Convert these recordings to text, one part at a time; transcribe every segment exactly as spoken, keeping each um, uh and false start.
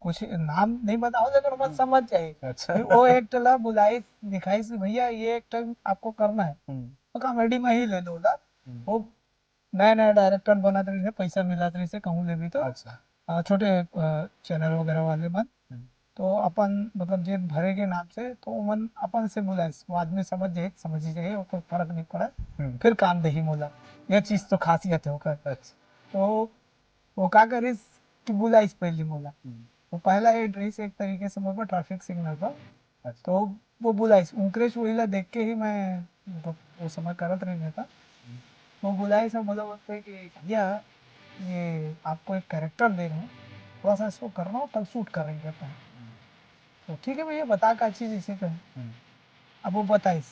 कुछ नाम नहीं बताओ, लेकिन ओमन हम्म। समझ जाही। अच्छा। फिर वो एक्टर ला बुलाइस, दिखाइस कि भैया ये एक्टर आपको करना है, हम्म, तो कॉमेडी में ही ले लो ला। हम्म, वो नया नया डायरेक्टर बनत रहिस हे, पैसा मिलत रहिस हे, कहूँ ले भी तो अच्छा। अ, छोटे चैनल वगैरह वाले मन। हम्म, तो अपन मतलब जेब भरे के नाम से तो ओमन अपन से बुलाइस, वो आदमी समझ जाही, समझ ही जाही, ओकर फर्क नहीं पड़े, हम्म, फिर काम देही मोला। ये चीज तो खासियत है ओकर। अच्छा। तो वो का करिस कि बुलाइस पहले मोला, हम्म, वो पहला एड रहिस एक तरीके से मोर पर ट्रैफिक सिग्नल पर। अच्छा। तो वो बुलाइस, उनकरेश वही ला देख के ही मैं मतलब वो समय करत रह गया था। वो बुलाइस, बोला बोलते कि भैया, ये आपको एक कैरेक्टर दे रहे हैं, थोड़ा सा इसको करना हो, कल शूट करेंगे अपन। तो ठीक है भैया, बता का चीज इसे कहें। हम्म, अब वो बताइस,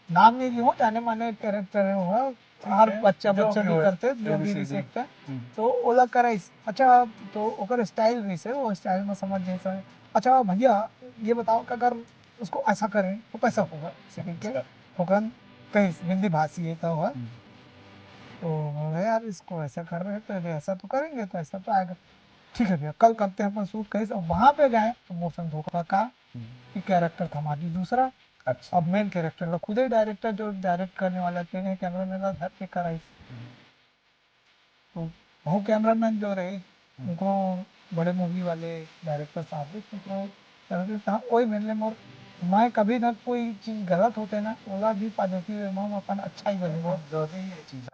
नाम नहीं लियो, जाने माने कैरेक्टर है वो, हर है, बच्चा जो बच्चा भी भी हो, करते, जो जो भी भी सीधी। रिसेक्ट है। हम्म, तो ओला कराइस। अच्छा, तो ओकर स्टाइल रहिस हे, वो स्टाइल में समझ जाइस। अच्छा भैया, ये बताओ कि अगर उसको ऐसा करें तो कैसा होगा, ऐसे करके अच्छा। ओकर कहिस, हिंदी भाषी है तो है। हम्म, तो बोले, यार इसको ऐसा कर रहे हैं तो ये ऐसा तो करेंगे, तो ऐसा तो आएगा। ठीक है भैया, कल करते हैं अपन शूट कहिस। अब वहाँ पे गए तो मोशन धोखा का हम्म, कि कैरेक्टर था हमारी दूसरा। अच्छा। अब मेन कैरेक्टर ला खुद ही डायरेक्टर जो डायरेक्ट करने वाला थे, कैमरामैन ला धर के कराइस। हम्म, तो वो कैमरामैन जो रहे, हम्म, उनको बड़े मूवी वाले डायरेक्टर साहब भी, तो वो कहते थे, "हाँ, वही मेरे लिए मोर, मैं कभी ना कोई चीज गलत होते ना, ओला भी पॉजिटिव वे में अपन अच्छा ही बने।" बहुत जरूरी है चीज।